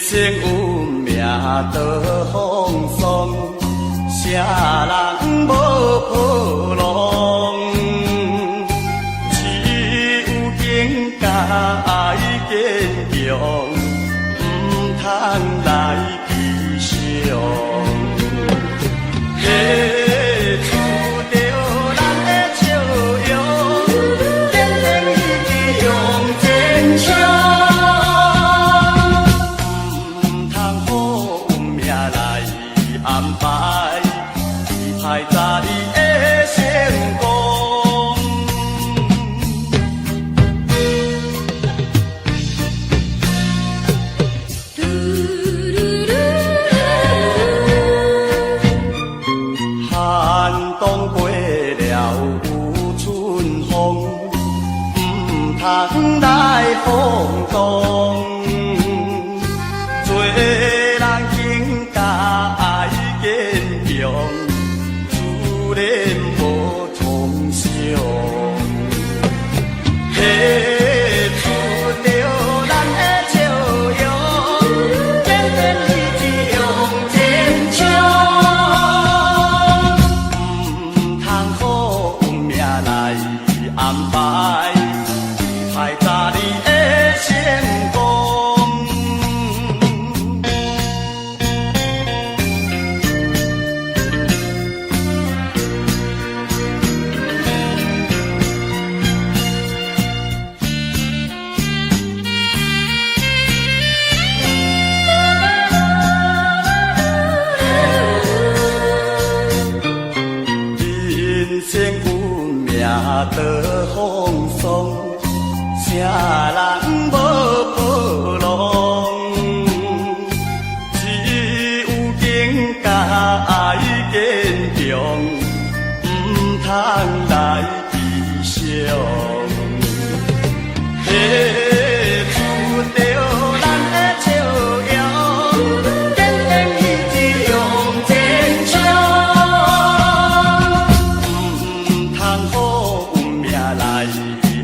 生運命多風霜，啥人無破浪？只有更加愛堅強，毋通來悲傷。彼厝著咱的笑容，堅定意志向前衝，毋通予運命來安排，期待早日的成功。寒冬過了有春風，毋通來放縱。做人更加愛堅強，自然無創傷。彼厝著咱的笑容，堅定意志向前衝，毋通予運命來安排，期待早日的成功。人生運命多風霜，啥人無破浪？只有更加愛堅強，毋通來悲傷。彼厝著咱的笑容，堅定意志向前衝，毋通予運命來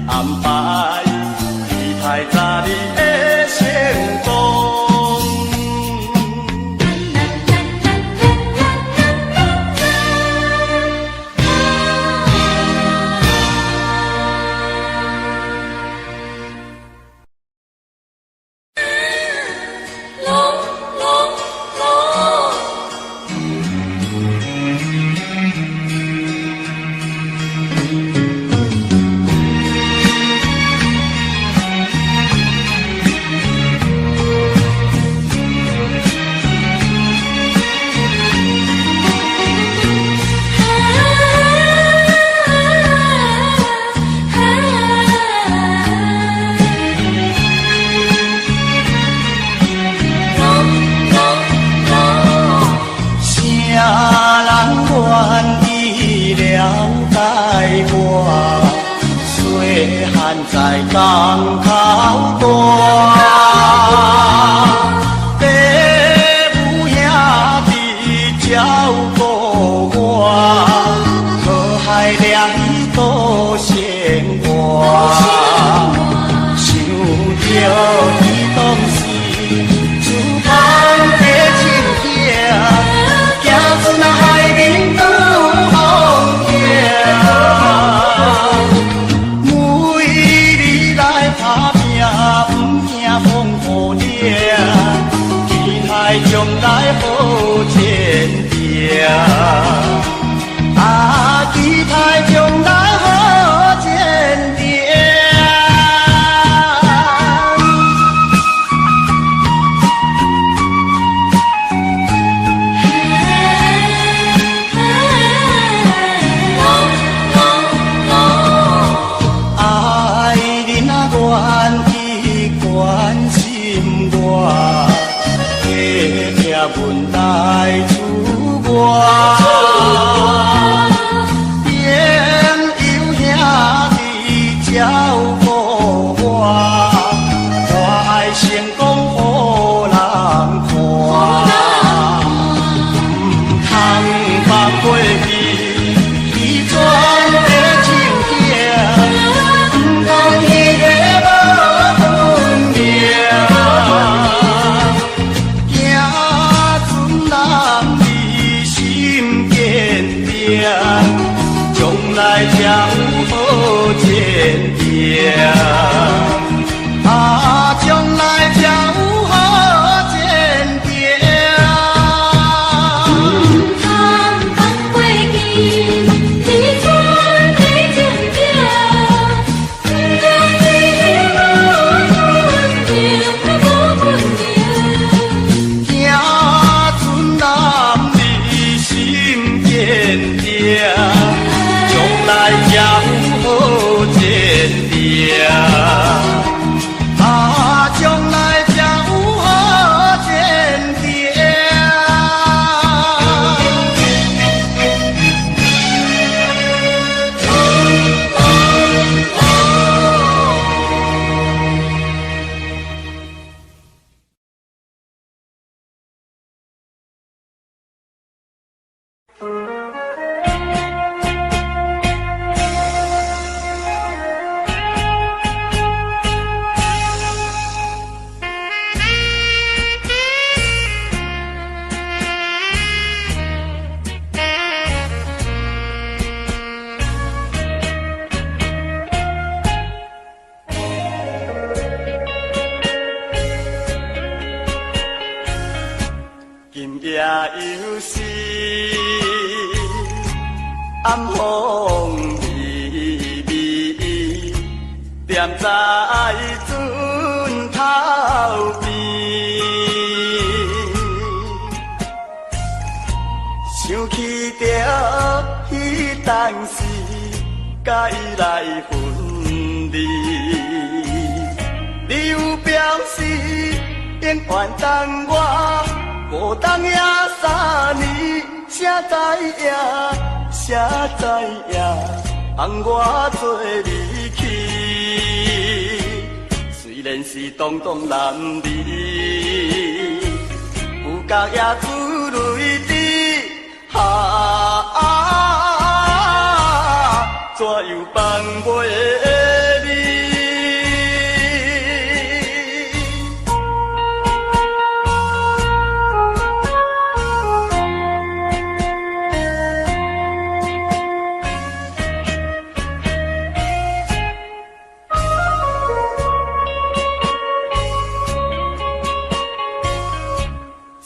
安排，期待早日的成功。啥人願意了解我？細漢在港口大，爸母兄弟照顧我，苦海掠魚過生活。想著伊當時出芳的情景，行出那海面拄風景，為你來打拼，毋驚風雨冷。啊，將來才有好前程。毋通放過去，你存的情景，毋通對你無分明，無分明。行船男兒心堅定，將來才有好前程。啊，將來才有好前程。今夜又是暗風微微，踮在船頭邊，想起著彼當時，佮伊來分離，你有表示永遠等我。孤單也3年，誰知影？誰知影？放我做離去。雖然是東東男兒，不覺也珠淚滴，哈啊，怎又放袂離？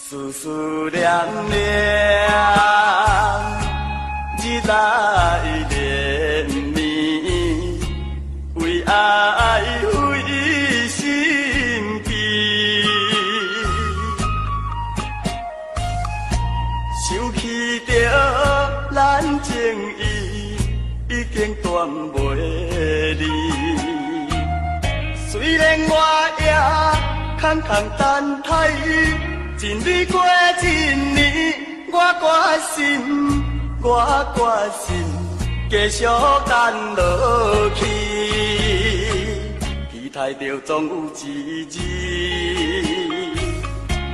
思思念念，日來連綿，為愛費心機。想起著咱情誼已經斷袂離，雖然我也空空等待。一日過一年，我決心，我決心繼續等落去，期待著總有一日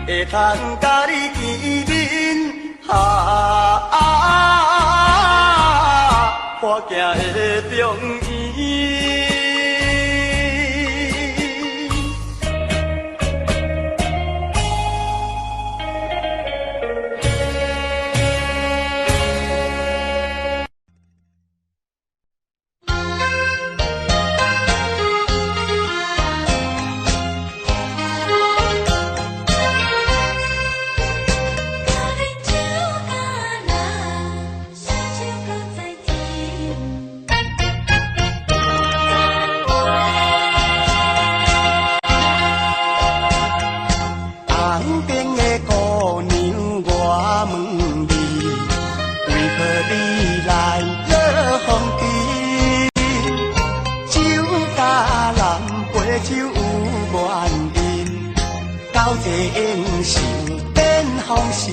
會通佮你見面。啊，破鏡的重圓。啉酒甲人，小酒閣再甜。紅燈的姑娘，我問你，為何你來落風尘？酒家人杯酒有原因，交際應酬變風神。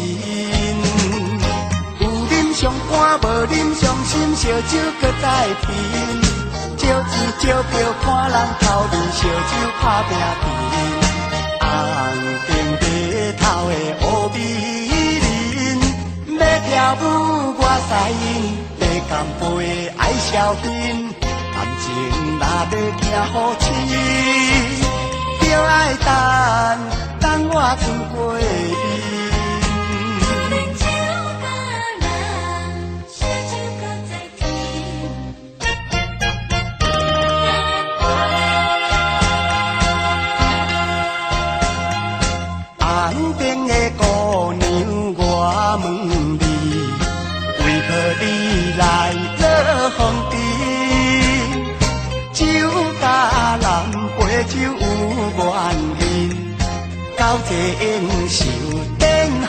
有啉傷肝，無啉傷心，燒酒閣再斟。借錢借票看人頭面，燒酒拍拼甜。紅燈白頭的烏美人，欲跳舞我使因，欲乾杯愛消遣，感情若欲行好深，著愛等，等我轉過面。啉酒甲人，燒酒閣再甜。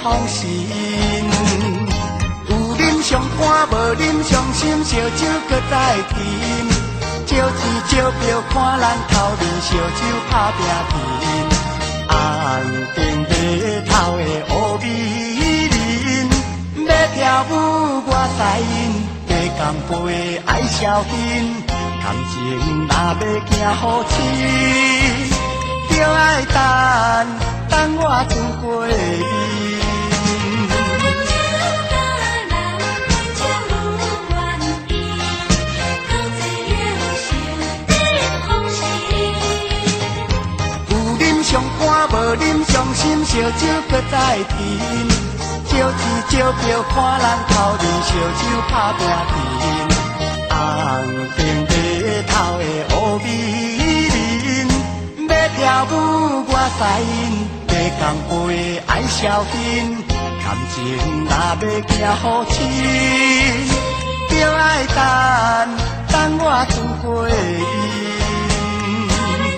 風神。有啉傷肝，無啉傷心，燒酒閣再斟。少錢少票看人頭面，燒酒拍拚甜。紅燈碼頭的烏美人，欲跳舞我答應，加乾杯愛小心。感情若欲行好親，著愛等等我轉過面。酒甲人，酒有原因，斗济英雄变風神。有啉傷肝，無啉傷心，燒酒閣再斟。少錢少票看人頭面，燒酒拍拚甜。紅燈碼頭的烏美人，欲跳舞我答應，加乾杯愛小心。感情若欲行好親，著愛等等我轉過面。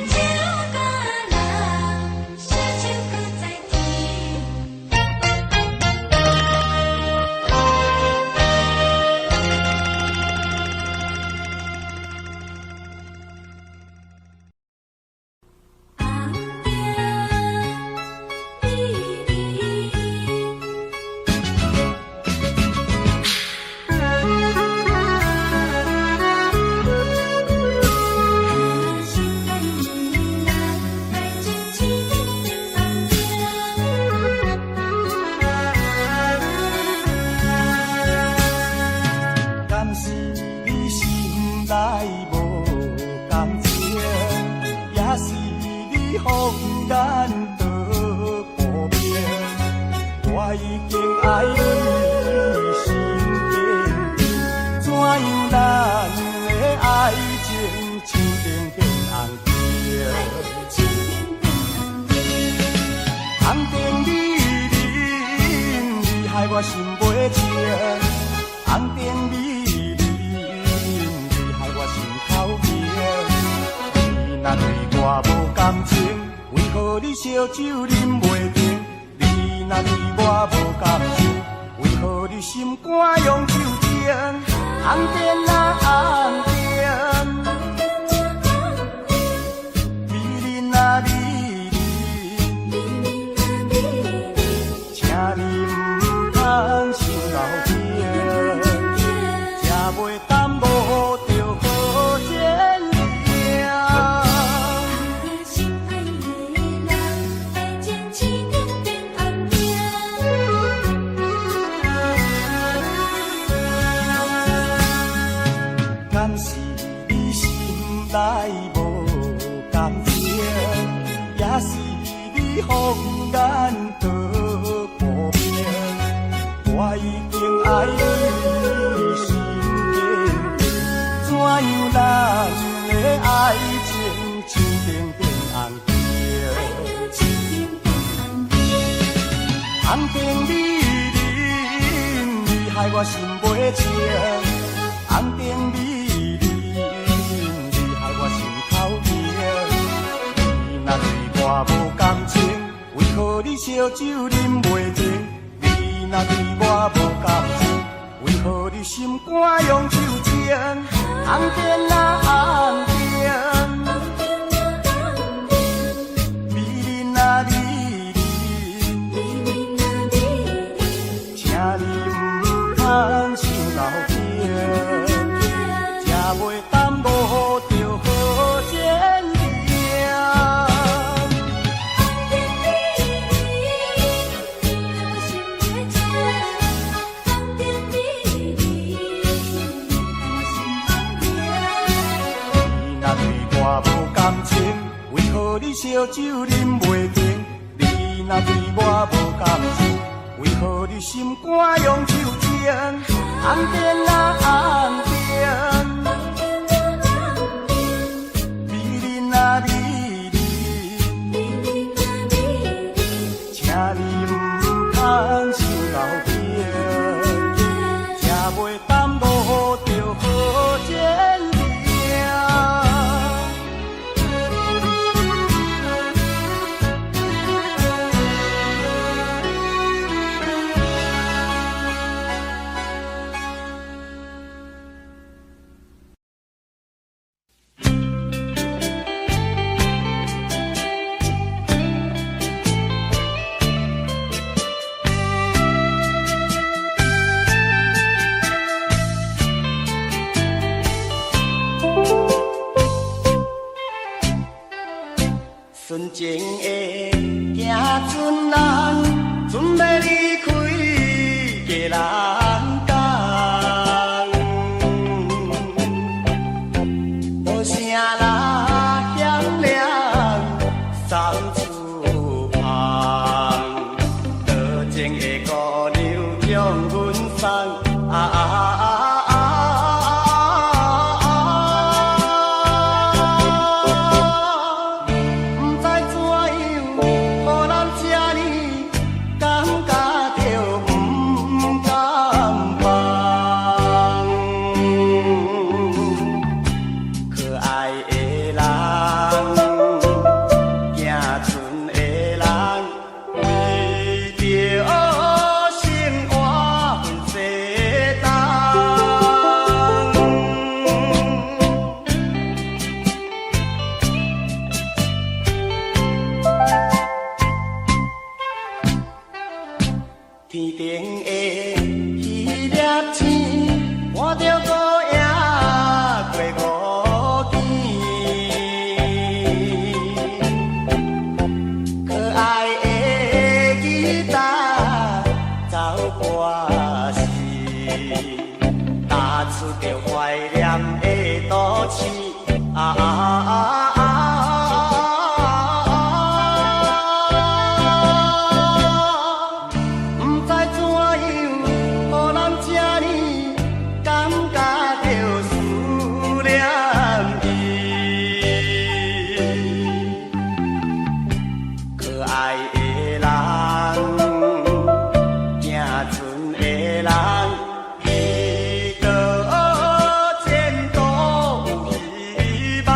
酒甲人，燒酒閣再斟。紅燈美人。心愛的人，愛情市頂變紅燈。敢是你心內無感情，抑是你放眼倒無明？我已經愛你心堅定，怎樣咱的愛情市頂變紅燈？市頂變紅燈。紅燈美人，你害我心袂清。紅燈美人，你害我心頭冰。你若對我無感情，為何你燒酒啉袂停？你若對我無感情，為何你心肝用酒精？紅燈啊紅燈，美人啊美人，請你毋通傷厚情，食袂淡無著好前程。心愛的人，愛情市頂變紅燈。敢是你心內無感情，抑是你放眼倒無明？我已經愛你心堅定，怎樣咱的愛情市頂變紅燈？市頂變紅燈。紅燈美人，你害我心袂清。紅燈美人，你害我心頭冰。你若對我無感情，為何你燒酒啉袂停？你若對我無感情，為何你心肝用酒精？紅燈啊紅燈，美人啊美人，請你毋通傷厚情，食袂淡無著好前程。紅燈美人，你害我心袂清。紅燈美人，你害我心頭冰。你若對我無感情，為何你燒酒啉袂停？你若對我無感情，為何你心肝用酒精？紅燈啊紅燈，美人啊美人，請你毋通傷厚情，食袂淡無著好前程。純情的行船人，準欲離開基隆港，無啥人響亮送出芳，多情的姑娘將阮送。啊啊啊啊啊！毋知怎樣，予人這呢感覺著毋甘放。可愛的人，行船的人，為著生活分西東。天頂的彼粒星，伴著孤影過五更。可愛的吉他走歌時，踏出著懷念的都市。啊啊啊啊！毋知怎樣，予人這呢感覺著思念伊。可愛的人，行船的人，祈禱前途有希望。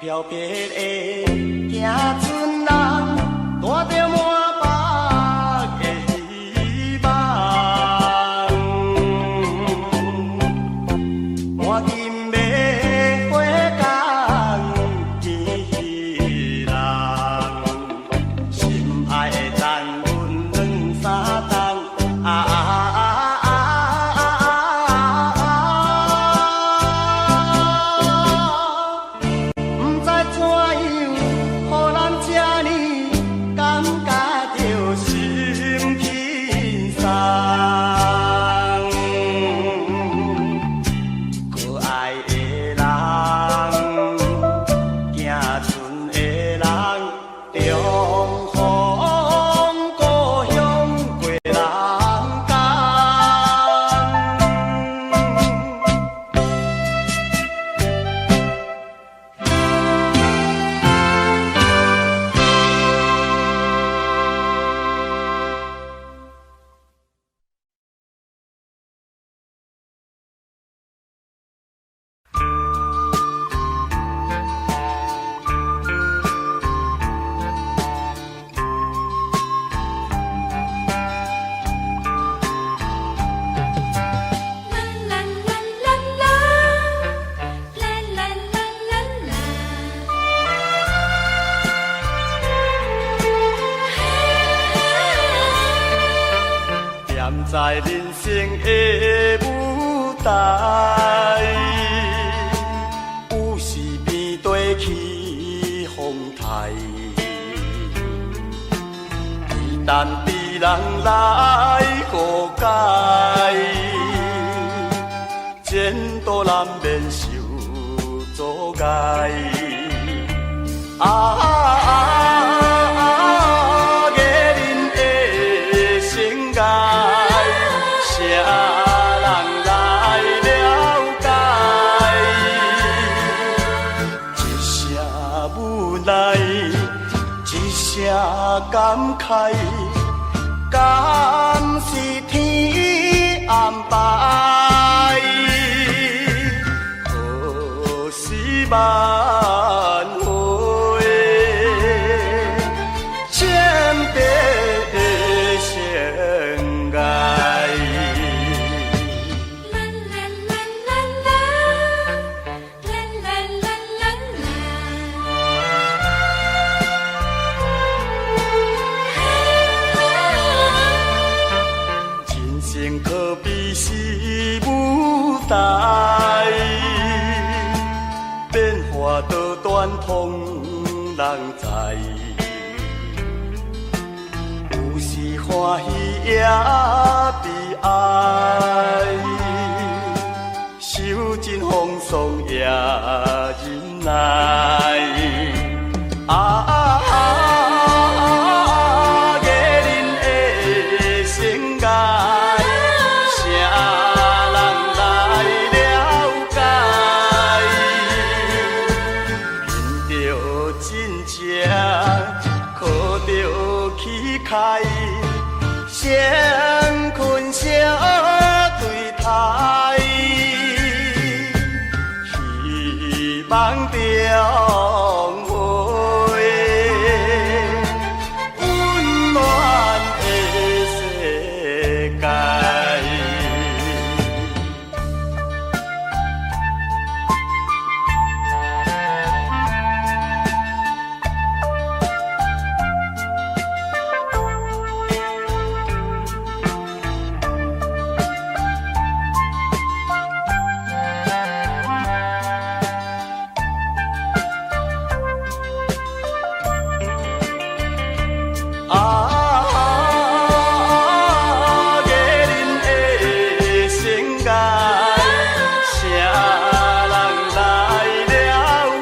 飄泊的行船人，帶著滿腹的希望，趕緊欲回港見彼人，心愛的等阮兩三冬。啊啊啊啊啊！毋知怎樣，予人這呢感覺著心輕鬆。可愛的人，行船的人，重逢故鄉基隆港。啦啦啦啦啦，啦啦啦啦啦。踮在人生的舞台，有時變地起風台，非但被人來誤解，前途難免受阻礙。啊啊啊！藝人的生涯，啥人來了解？一聲無奈，一聲感慨，敢是天安排？何時挽回？千別相愛。啦啦啦啦啦，生可比是舞台，變化多端通人知。有時歡喜也悲哀，受盡風霜也忍耐。啊！藝人的生涯，啥人來了解？憑著真情，靠著氣概，先困相對待，希望中會溫暖的世界。啊！藝人的生涯，啥人來了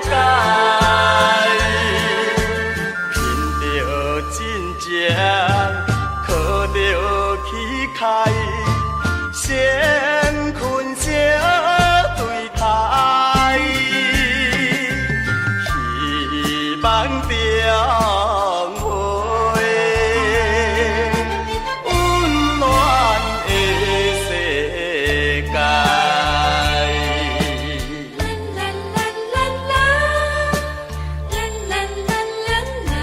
解？憑著真情，靠著氣概，先困相對待，希望中會溫暖的世界。啦啦啦啦啦啦啦啦啦。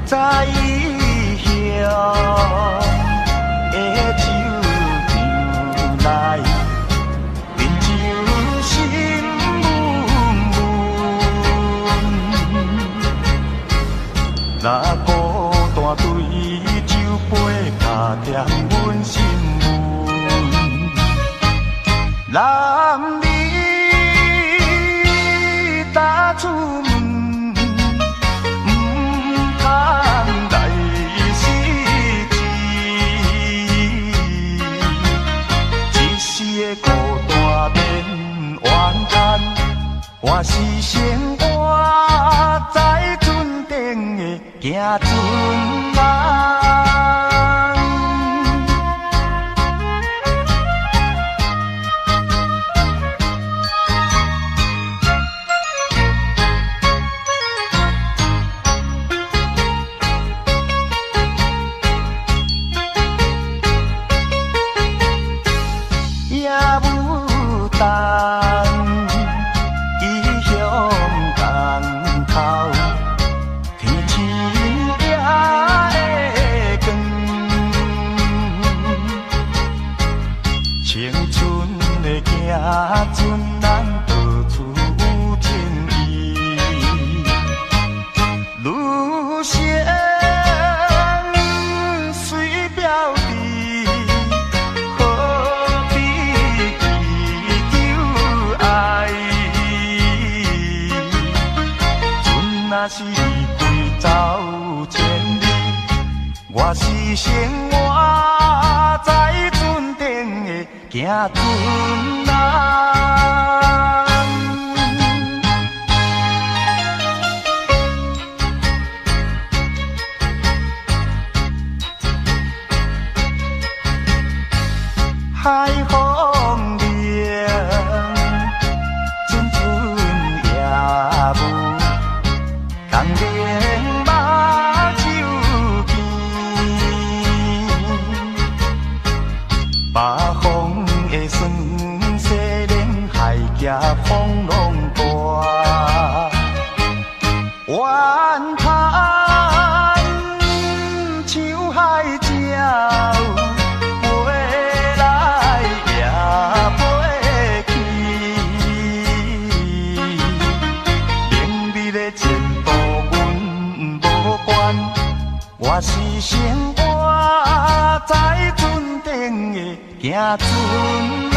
在異鄉的酒場內，飲酒心悶悶。若孤單對酒杯加添阮心悶。男兒踏出門，毋通來失志。一時的孤單免怨嘆，還是生活在船頂的行船人。也無等異鄉江頭，天晴也會光。青春的行船，咱到處有情意。女生水表弟，何必祈求愛？船若是離開走千里，我是生活在船頂的行船人。海風涼，陣陣夜霧，共冷目睭墘。北風的酸，西連海峡風浪大。怨嘆像海鳥，飛來也飛去。明日的前途阮無關，我是生活在船頂的行船人。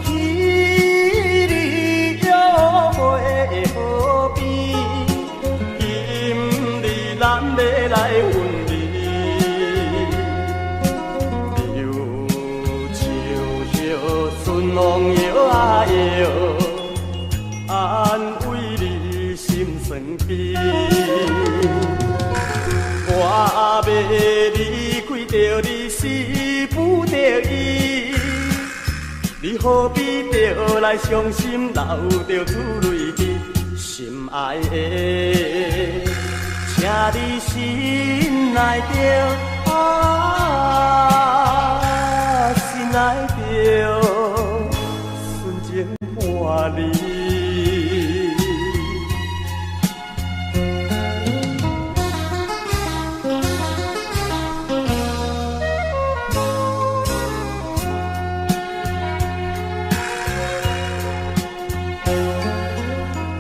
彼日約會河邊，今日咱欲來分離。柳樹葉，春風搖啊搖，安慰你心酸悲。我欲離開著你是不得已。你何必著來傷心，流著珠淚滴？心愛的，請你心內著，啊，心內著，純情破離。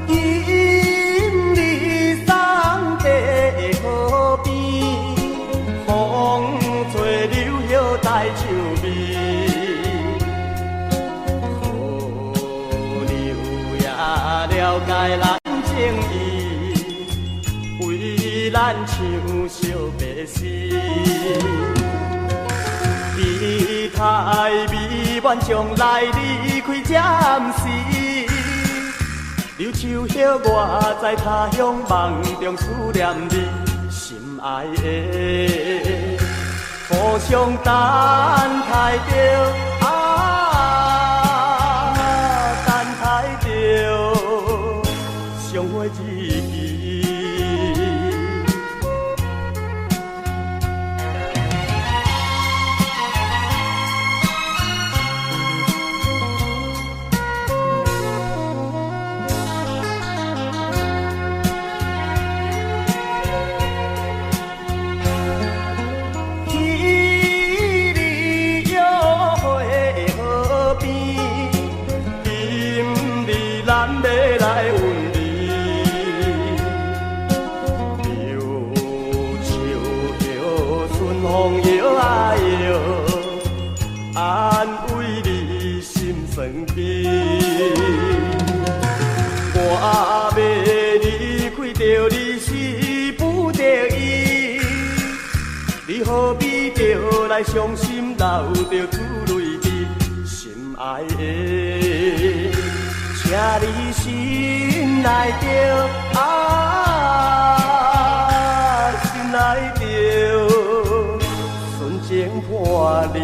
今日送在河邊，風吹柳葉帶秋味。河流也了解咱情意，為咱唱惜別詩。期待美滿將來離開暫時。柳樹葉，我在他鄉夢中思念你，心愛的，互相等待著，啊，等待著相會日期。彼日約會河邊，今日咱欲來分離。柳樹葉，春風搖啊搖，安慰你心酸悲。我欲離開著你是不得已。你何必著來傷心，流著珠淚滴？心愛的，請你心內著，啊，心內著，純情破離。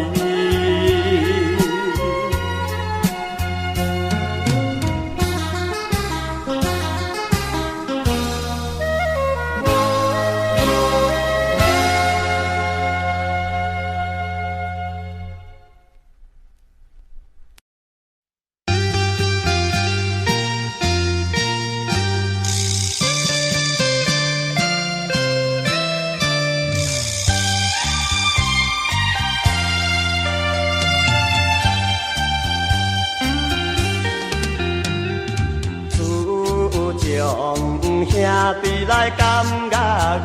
兄弟來感覺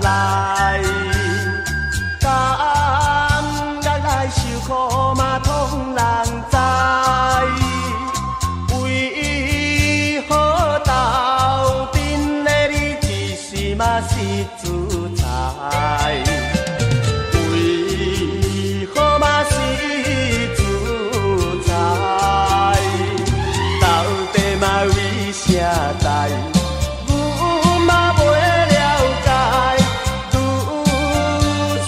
來，感覺自在？為何嘛是自在？到底嘛為啥代？阮嘛袂了解，愈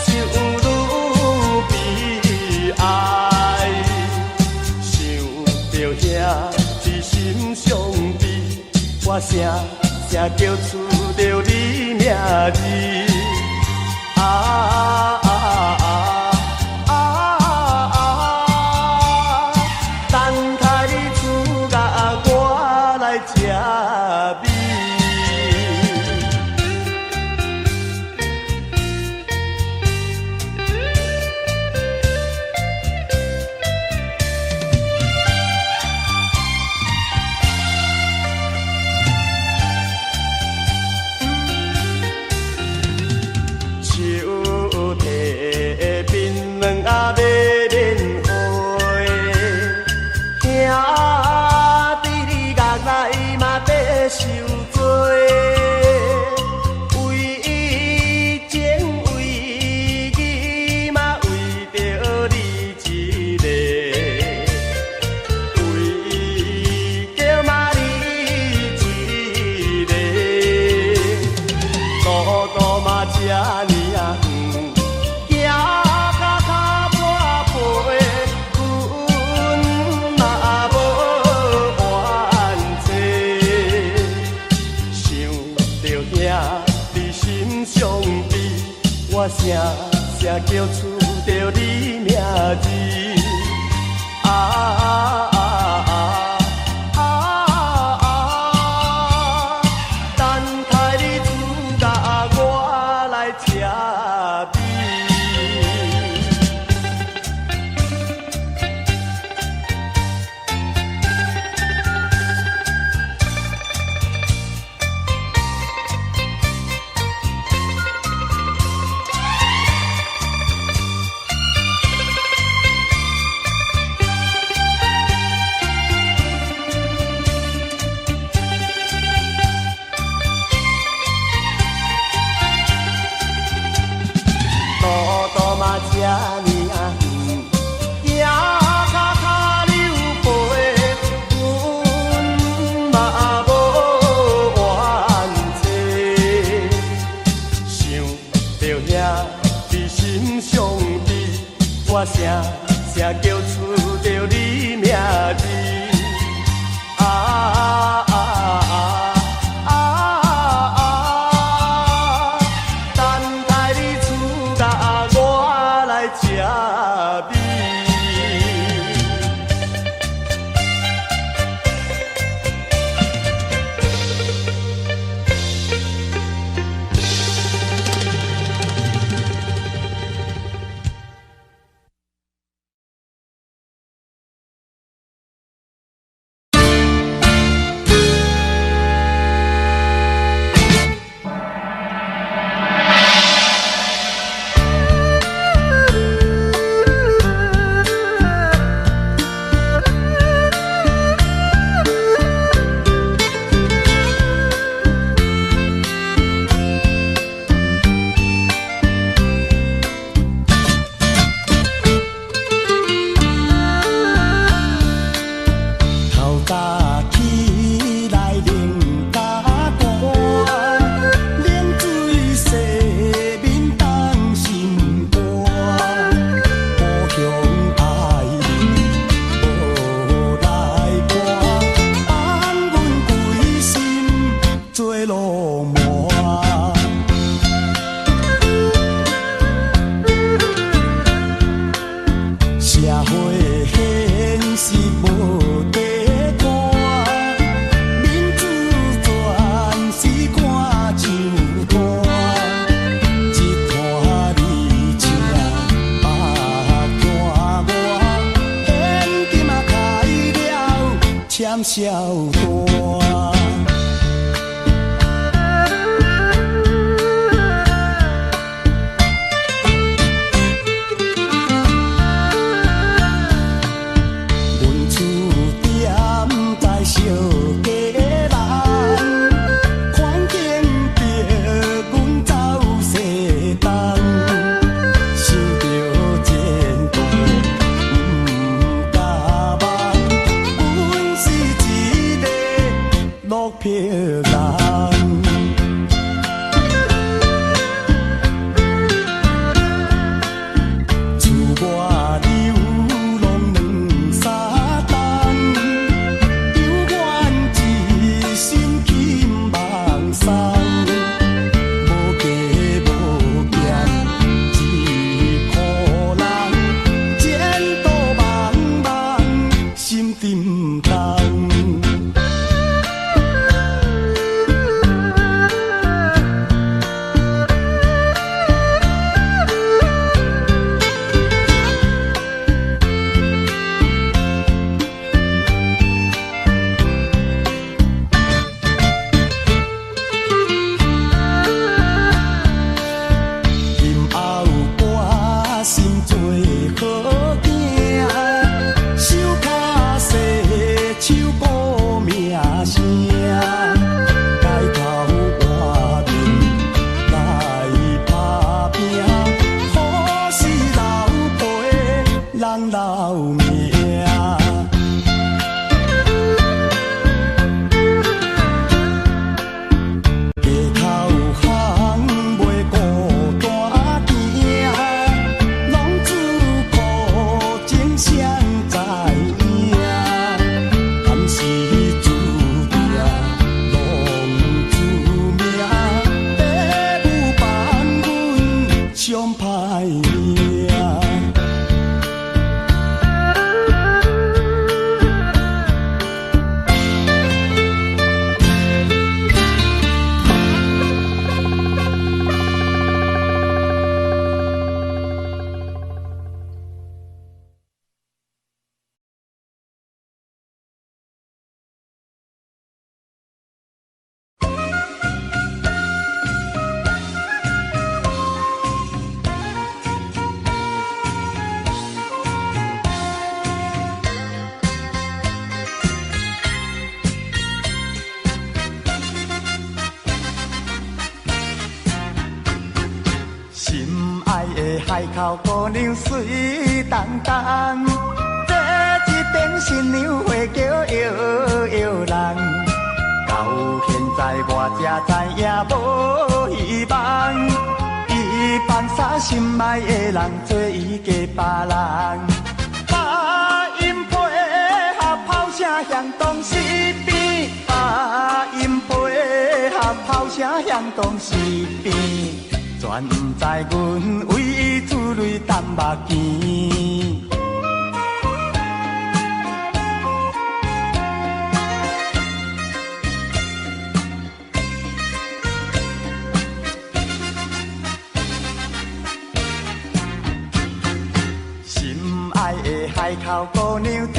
想愈悲哀。想著兄弟心相悲，我聲聲叫出著你名字。啊啊啊啊啊！等待你出甲我來食味。手提檳榔仔欲免费，兄弟你獄內嘛得受罪，為情為義嘛為著你一个，為叫嘛你一個。路途嘛這呢仔遠，行甲跤破皮，阮嘛無怨嗟。想著兄弟心相悲，我聲聲叫出著你名字。啊啊啊啊！等待你出甲我來食味。路途嘛這呢仔遠，行甲跤溜皮，阮嘛無怨嗟。想著兄弟心相悲，我聲聲叫出著你名字。啊啊啊啊！等待你出甲我來食味。頭早起來奶咖乾，冷水洗面放心肝。故鄉愛無來看，放阮規心做浪漫。社會現實無得看，民主全是看上大，一拖你請，百拖我，現今啊開了簽銷單。阮厝踮在小街人，環境逼阮走心愛的海口姑娘媠當當，這一頂新娘花轎搖搖人，到現在我才知影無希望，伊放捨心愛的人做伊嫁別人，把音配合炮聲響東西邊，把音配合炮聲響東西邊。全毋知阮為伊珠淚澹目墘。心愛的海口姑娘坐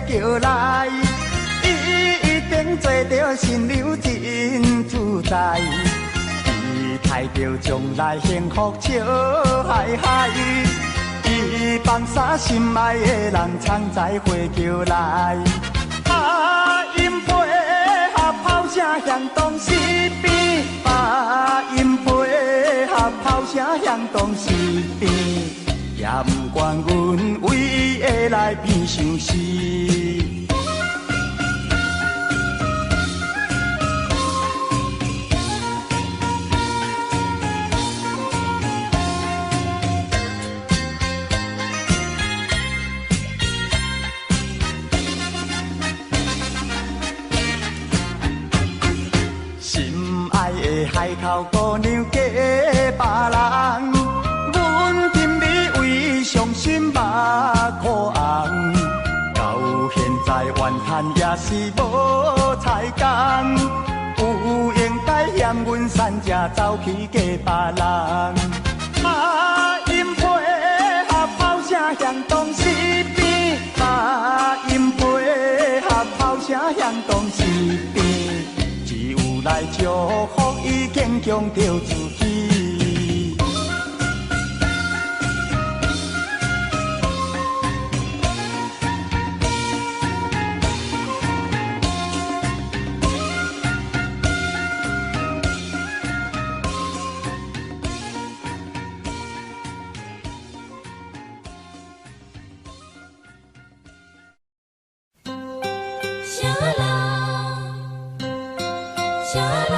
轎來，伊一定做著新娘真自在。伊刣著將來幸福笑嗨嗨，伊放捨心愛的人藏在花轎內。把音配合炮聲響東西邊，把音配合炮聲響東西邊，也毋管阮為伊會來變相思。心愛的海口姑娘嫁別人，阮今日為伊傷心目眶紅。到現在怨嘆也是無彩工，有應該嫌阮散食走去嫁別人。把音配合炮聲響東西邊，把音配合炮聲響東西邊。來祝福伊堅強著自己。啥人？啥人？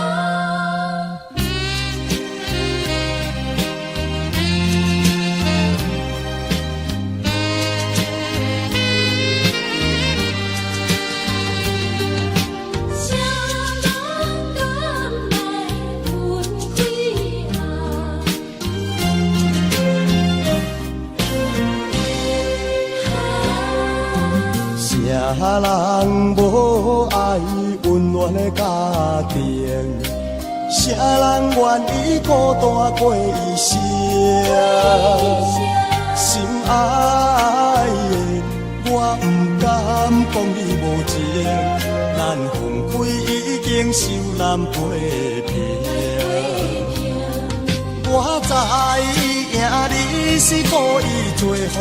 啥人敢來分開啊？啥人無愛溫暖的家庭？啥人願意孤單過一生？心愛的，我毋敢講你無情，咱分開已經受難批評。我知影你是故意做予我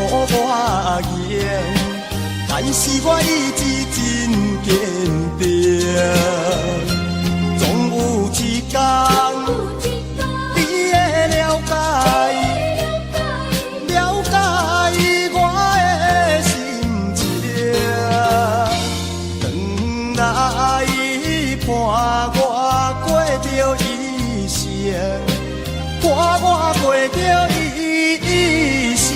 贏，但是我意志真堅定，總有一天你會了解，了解我的心情，轉來伴我過著一生，伴我過著一生。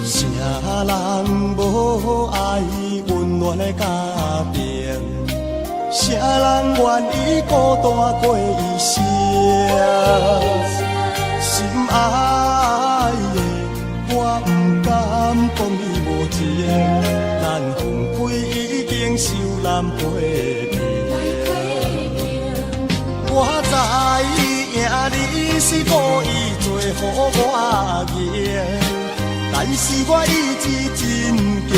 啥人無愛溫暖的家庭？啥人願意孤單過一生？心愛的，我毋敢講你無情，咱分開已經受難批評。我知影你是故意做予我贏，但是我意志真堅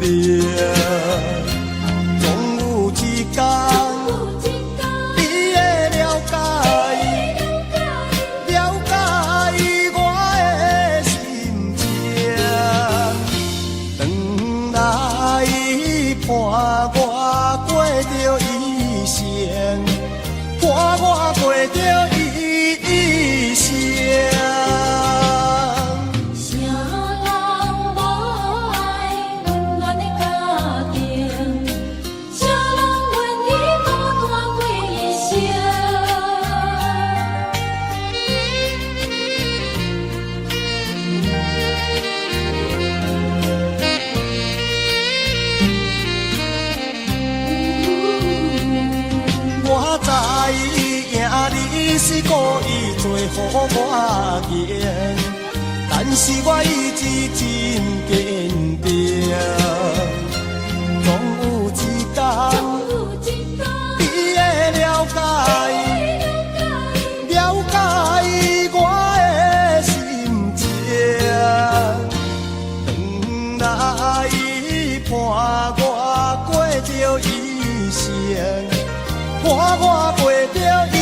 定，總有一天你會了解，了解我的心是故意做予我驚，但是我意志真堅定，總有一天你會了解，了解我的心情，轉來伴我過著一生，伴我過著一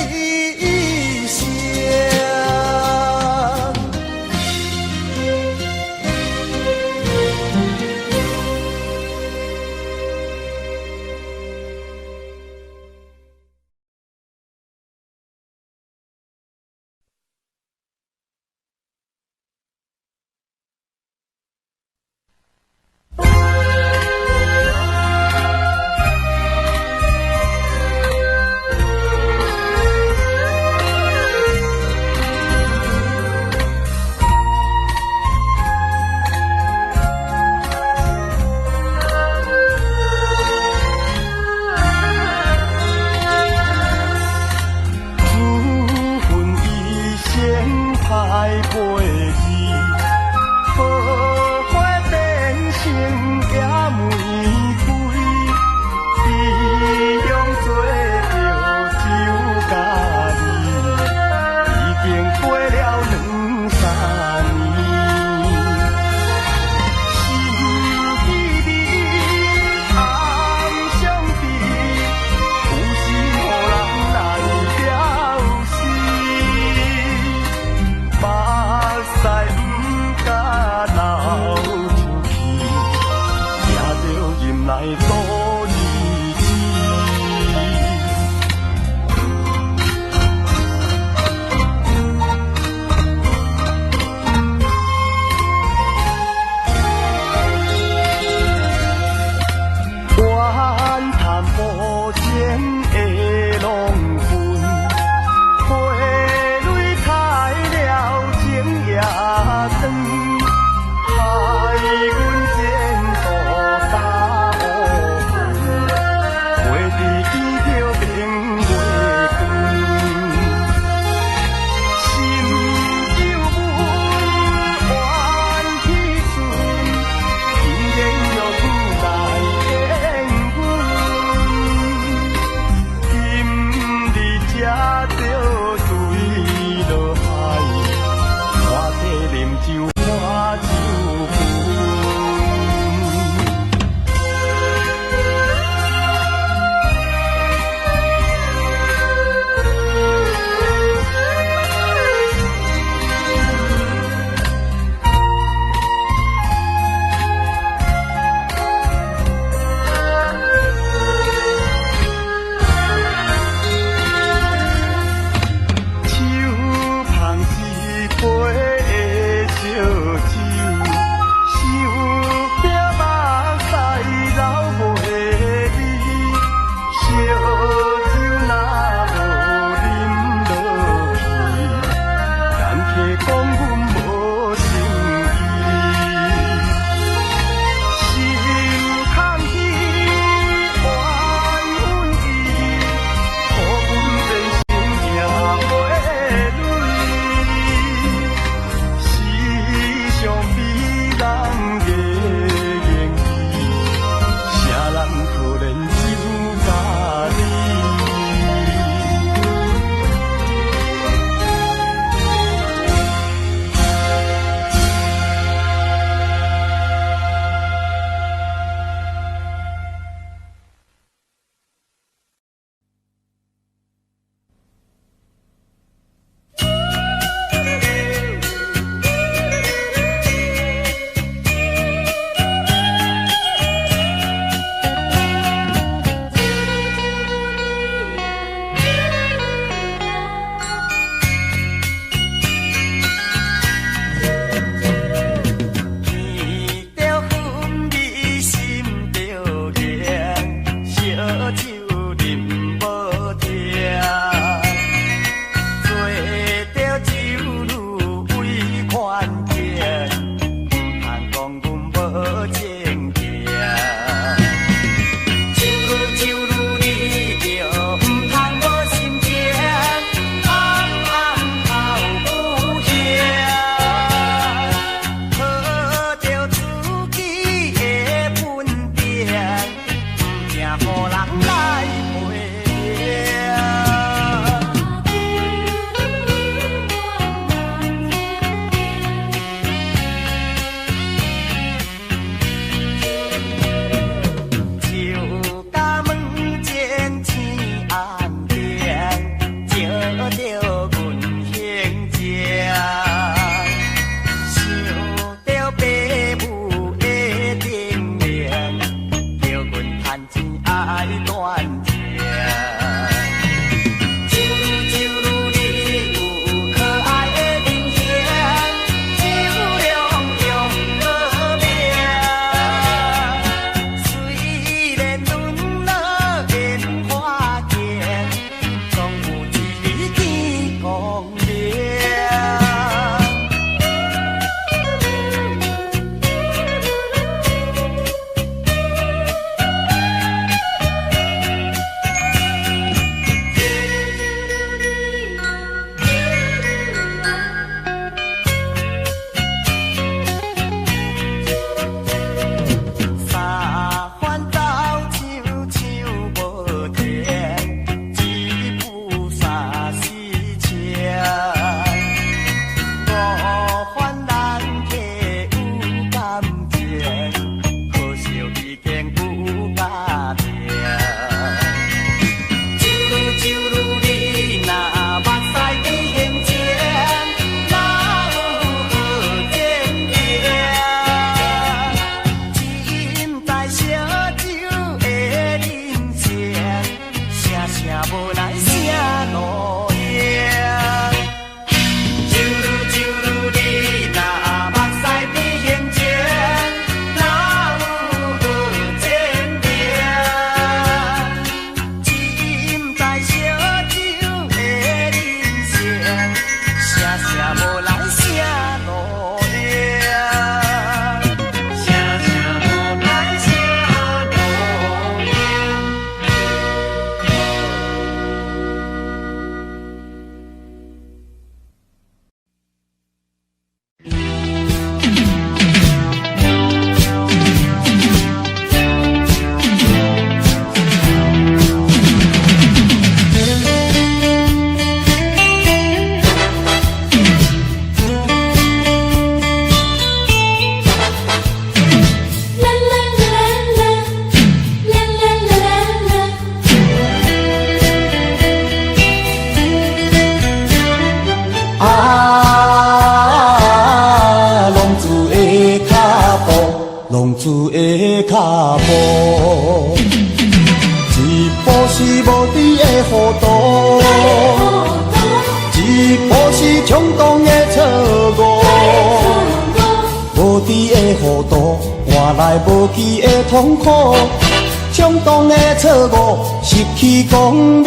生。浪子的跤步。一步是無知的糊塗，一步是衝動的錯誤。無知的糊塗，換來無期的痛苦。衝動的錯誤，失去光明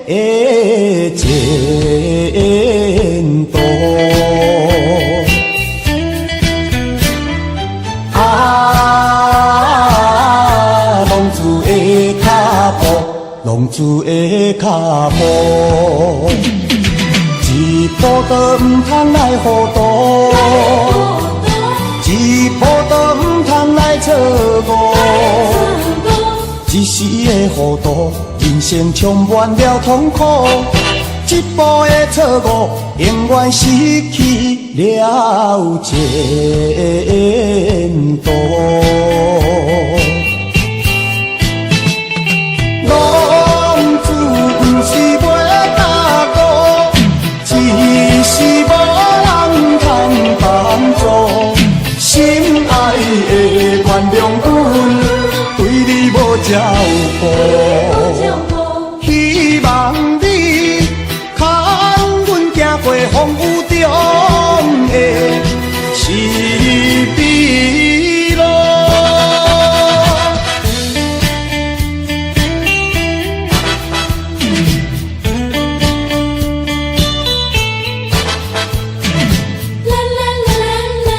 的前途。啊，浪子的跤步，浪子的跤步，一步都毋通來糊塗，一步都毋通來錯誤。一時的糊塗，人生充滿了痛苦。一步的錯誤，永遠失去了前途。浪子毋是袂大悟，只是無人通幫助。心愛的原諒阮，對你無照顧。希望你牽阮行過風雨中的是非路。啦啦啦啦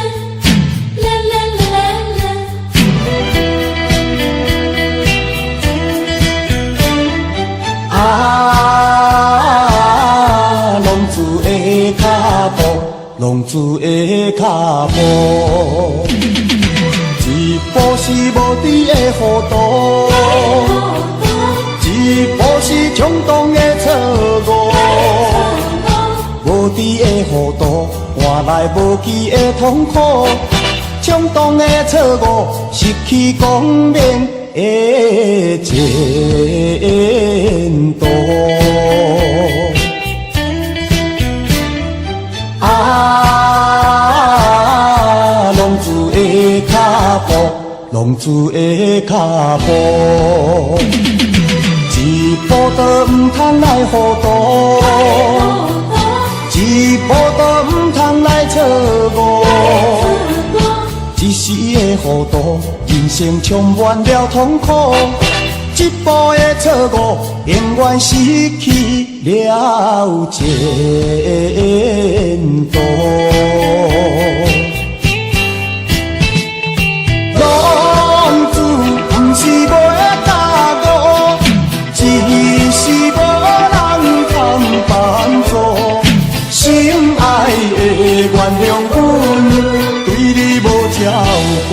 啦啦啦啦。啊，浪子的跤步，浪子的跤步，一步是無知的糊塗，一步是衝動的錯誤。無知的糊塗，換來無期的痛苦。衝動的錯誤，失去光明的前途。啊，浪子的跤步，浪子的跤步，一步都毋通來糊塗，一步都毋通來錯誤。一時的糊塗，人生充滿了痛苦。一步的錯誤，永遠失去了前途。浪子毋是袂大悟，只是無人通幫助。心愛的原諒阮，對你無照顧。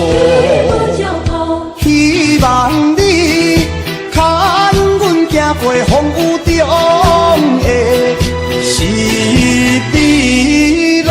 希望你牽阮行過風雨中的是非路。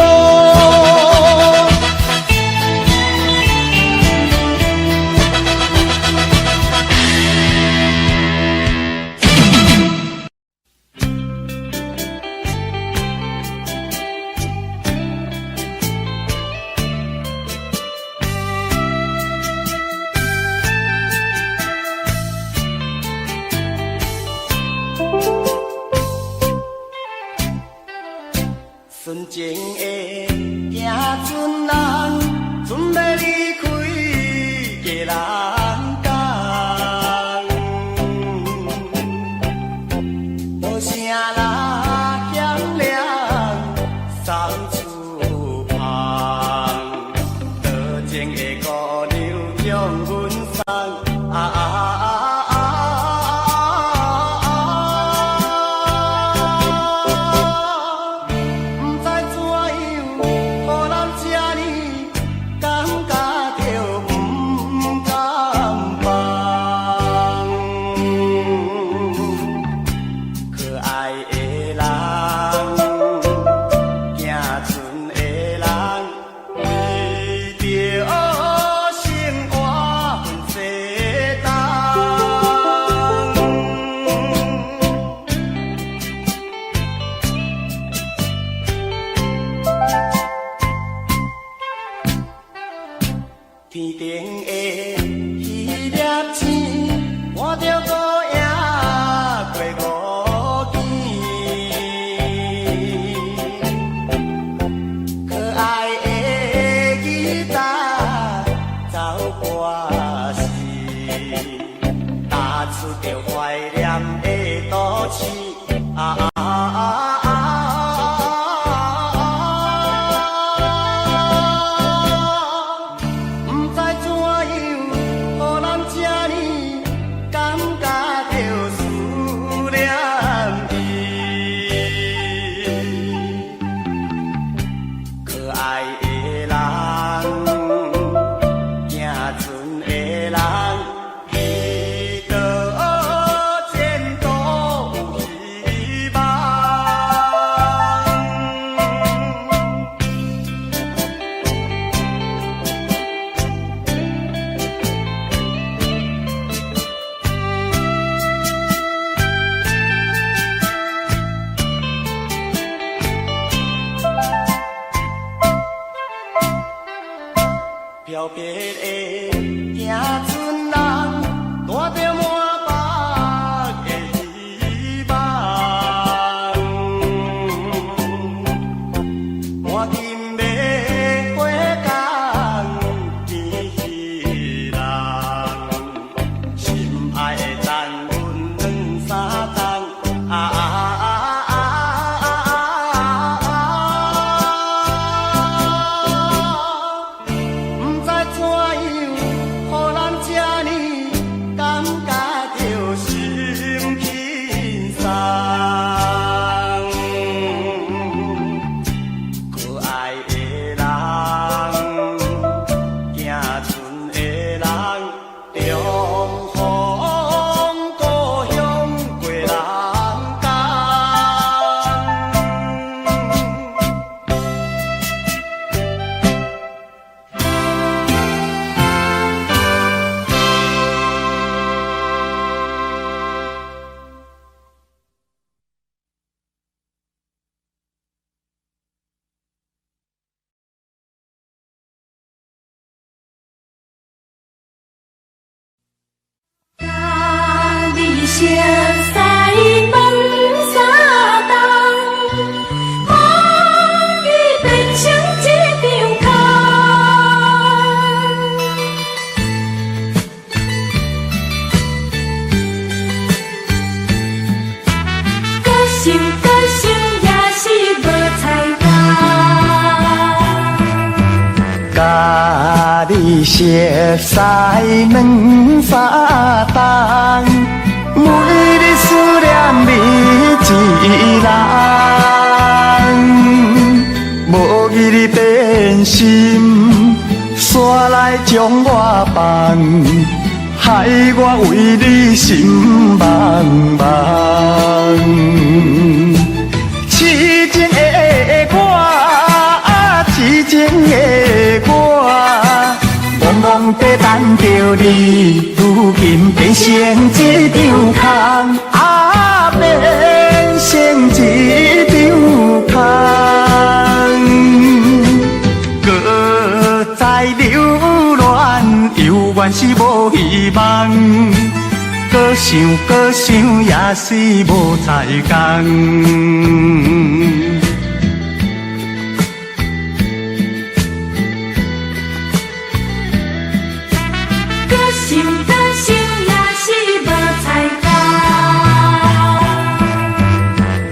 天頂的彼粒星，伴著孤影過五更。可愛的囡仔走歌時，踏出著懷念的都市。啊啊啊啊！不知怎樣，予咱這呢感覺著思念伊。可愛的人，行船的人，祈禱前途有希望。飄泊的行船人，帶著滿腹的希望，趕緊欲回港見彼人，心愛的等阮兩三冬。啊啊啊啊啊！不知怎樣，予咱這呢感覺著心輕鬆。可愛的人，行船的人，中風故鄉過人間。共你熟似兩三冬，夢已變成一場空。閣想閣想也是無彩工。共你熟似兩三冬，每日思念你一人，無義你變心，煞來將我放，害我為你心茫茫。痴情的我，痴情的我，茫茫地等著你，如今變成一場空，啊，變成一場空。閣再留戀，猶原是無希望。閣想閣想，也是無彩工。閣想閣想也是無彩工。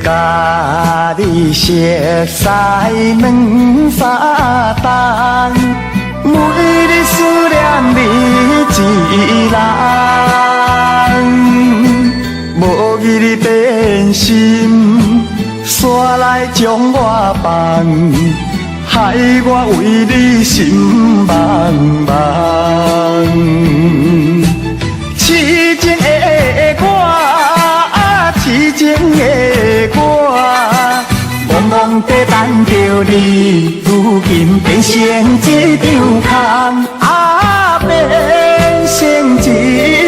共你熟似兩三冬，每日思念你一人，無義你變心，煞來將我放，害我為你心茫茫。痴情的我，痴情的我，茫茫地等著你，如今變成一場空，啊，變成一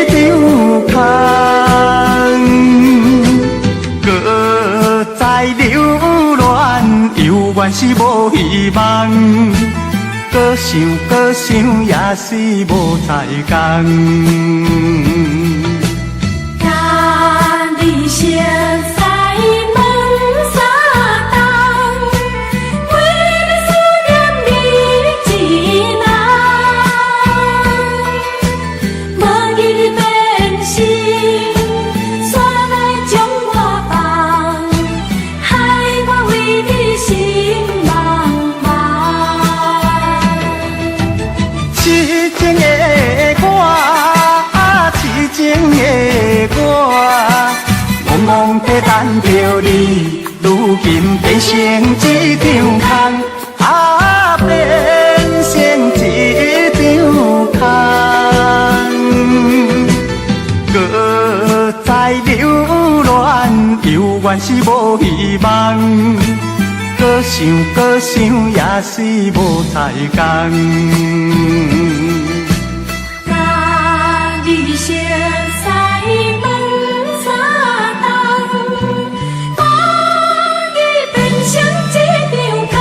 場空。閣再留戀，猶原是無希望。閣閣想閣想也是無彩工。佮你熟似問三冬，為你思念你一人，無記你變心，煞來將我放，害我為你心茫茫。痴情的我，痴情的我，戆戆地等著你，如今變成一場空，啊，變成一場空。閣再留戀，猶原是無希望。閣想閣想也是無彩工。佮你熟似問三冬，講已變成一場空。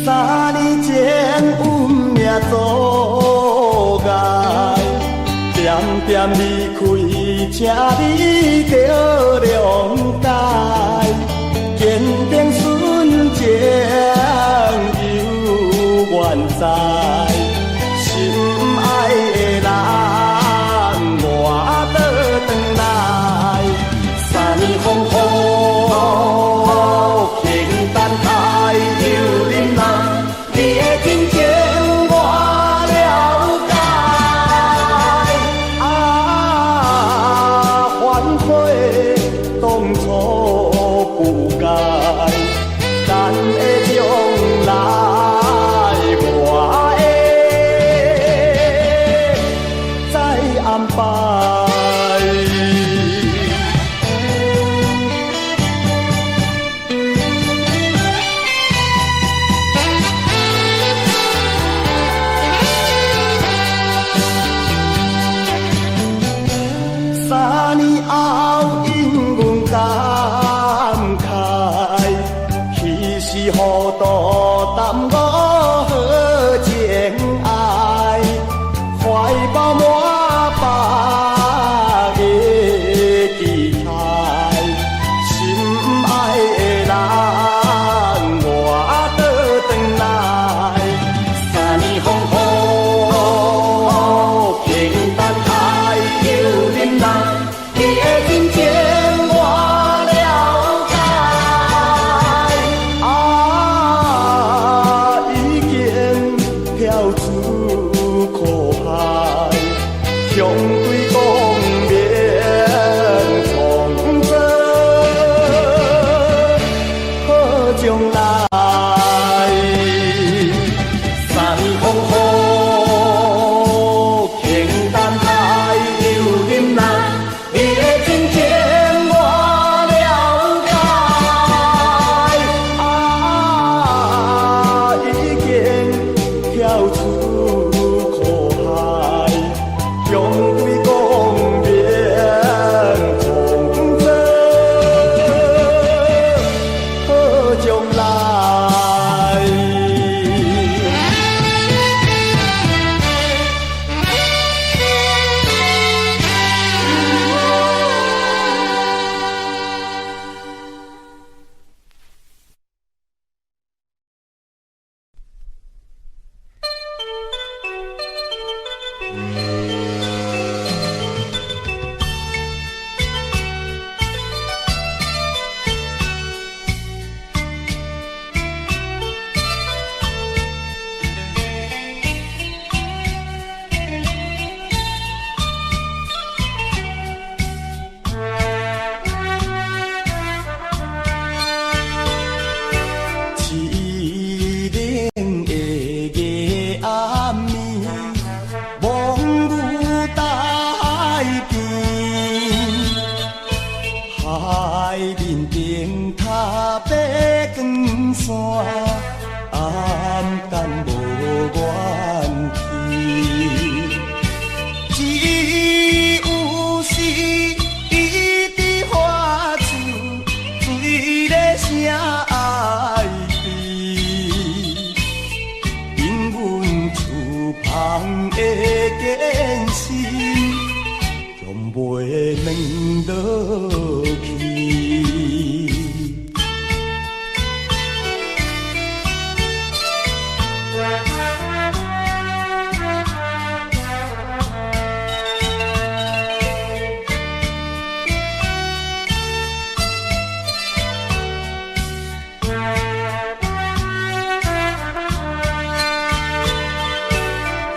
3年前，阮命阻礙，点点離開，請你著諒解。堅定純情猶原在，心愛的人我倒轉來。三年風雨輕等待又忍耐，你的真情我了解。啊，反悔當初不該，咱的將來我會再安排。3年後，因阮感慨，彼時糊塗耽誤好情愛，懷抱滿腹的期待，心愛的人我倒轉來。三年風雨輕等待又忍耐，你的真情我了软落去。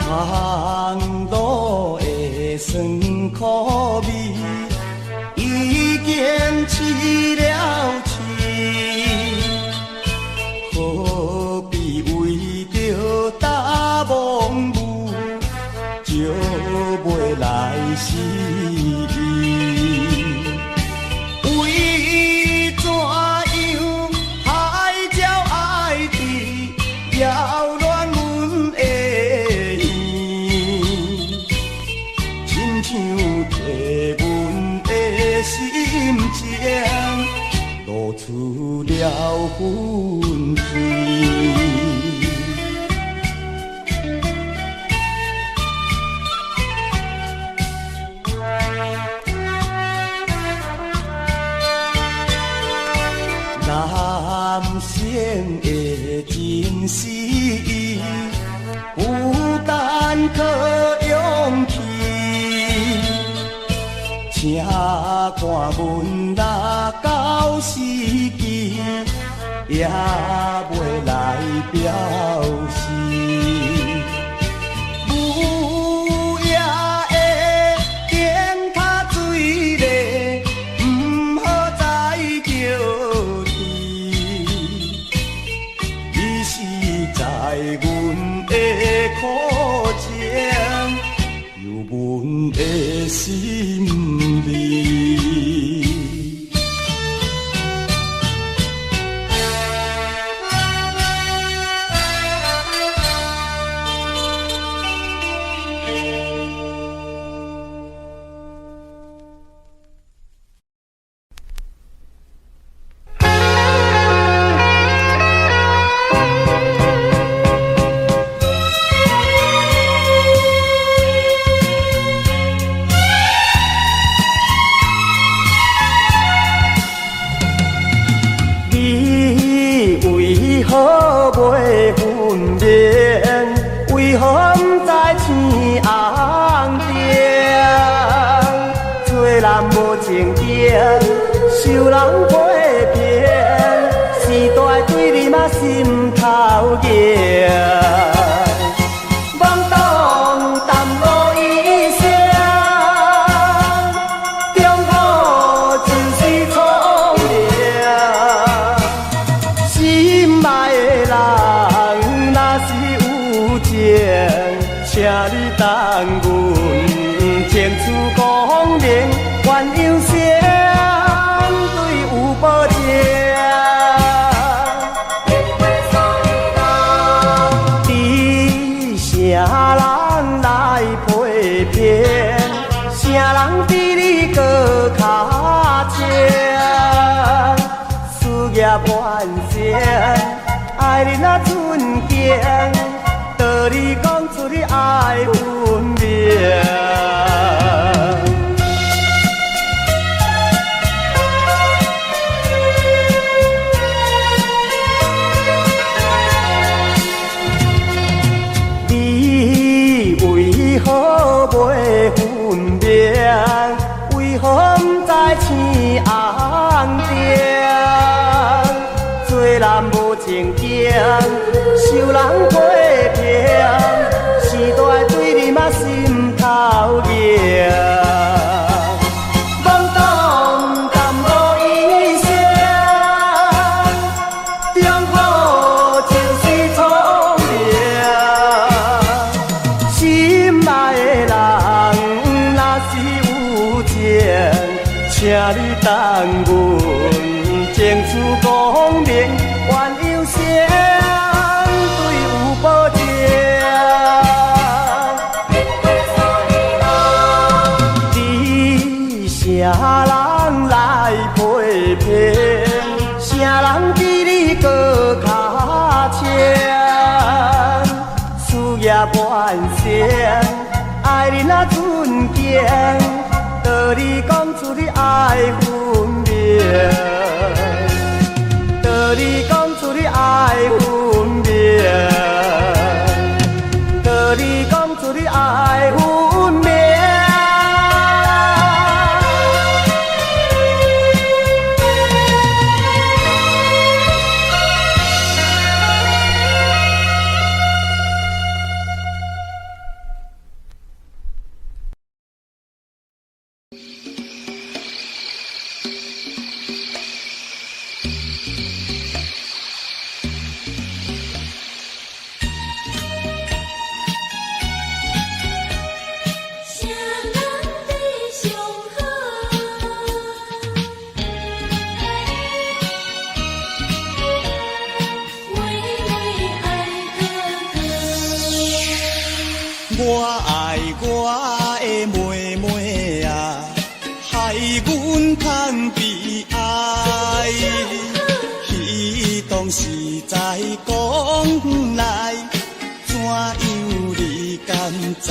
行路的酸苦味，已经试了试，何必为著淡忘雾，招袂来死意？为怎样海鸟爱甜，扰乱阮的耳？亲像提阮的心情，露出了痕迹。男性的真心，负担可勇气，请看阮若到时机，也袂来表示。午夜的灯塔水丽，毋好再叫你。你是在阮的苦情，有阮的心里。你为何袂分明？为何不知青红灯？做人无正经，受人批评，时代对你嘛心头硬。懵懂淡薄一生，中好就是聪明。心爱的人，若是有情，请你等阮前出光明，鸳鸯双对有保证。你啥人来批评？啥人比你阁较精？事业完成，爱你若尊敬，道理讲出你爱分明。你为何袂分明？为何不知青红灯？做人无正经，受人批评，时代对你嘛心头硬。懵懂淡薄一生，中好就是聪明。心爱的人，若是有情，请你等阮前出光明，鸳鸯双对有保证。你啥人来批评？啥人比你阁较精？事业完成，爱你若尊敬，道理讲。阮空悲哀。彼當時在講來，怎樣你敢知？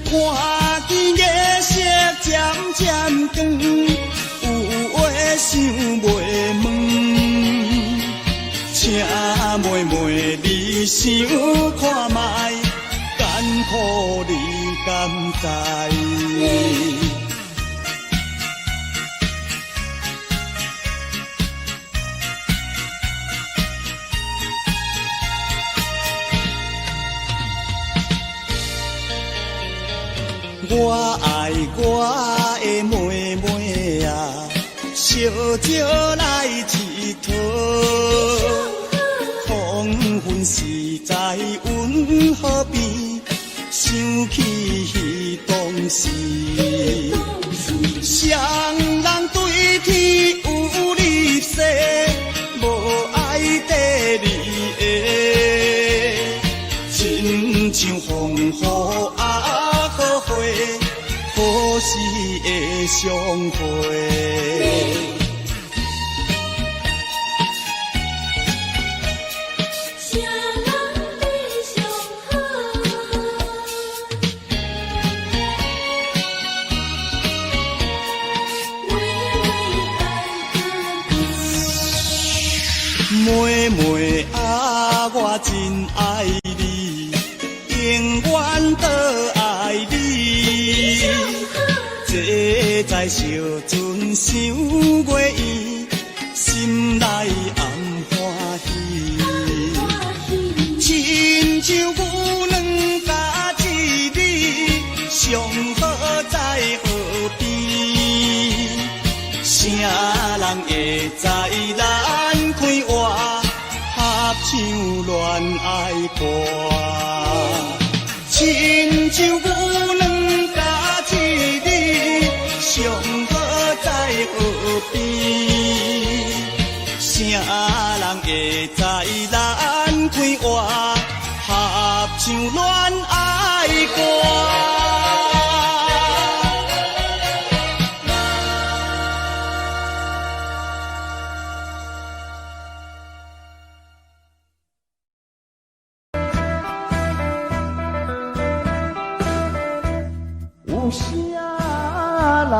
看見月色漸漸光，有話想袂問。請妹妹你想看覓，艱苦你敢知？我愛我的妹妹啊，燒酒來一套，黃昏時在運河邊，想起彼當時，雙人對天有立誓，無愛第二个，親像風雨仔好花，何時會相會？啥人你上好？妹妹爱哥哥。妹妹啊，我真愛你，永遠都愛你。坐在小船賞月圓，心內暗歡喜。親像牛卵佮一米，上好在河邊。啥人會知咱快活，合唱戀愛歌？親像牛卵佮一米，上好在河邊。啥人會知咱快活，合唱戀愛歌？有啥人？